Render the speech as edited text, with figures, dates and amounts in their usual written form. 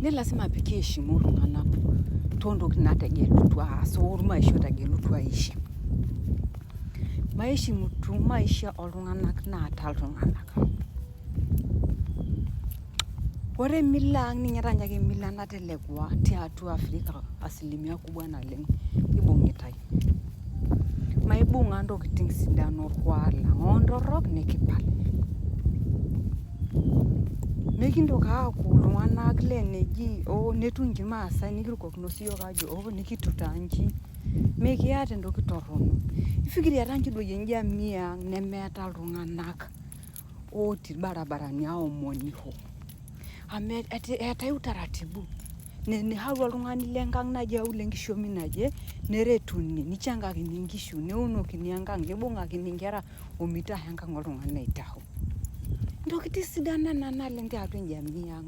Ne lazima pikiheshimu iltung'anak toontokitin nategelutua aas ormaisha otegelutua aishi. Maishimutu maisha oltung'anak naata iltung'anak. Ore mila ang ninye tanyaki mila natelekua tiatua Afrika asilimia kubwa naleng ibung'itai. Maibung'a ntokitin sidan orkuak lang ontorrok nikipal. Mikintoki aaku iltung'anak leneji oh netiu inji irmaasai nikirukokino siyiok aajo oh nikitiu taa inji. Mikiata entoki torrono. Ifikiria taa nji doi enjamii ang nemeeta iltung'anak otii irbarabarani aomoniho amu eetae utaratibu nenihau oltung'ani lenkang naje au lenkishomi naje neretuni nichangakini inkishu neunokini enkang nibung'akini inkera omitaha enkang oltung'ani oitaho. Intokitin sidan nena naleng tiatua enjamii ang.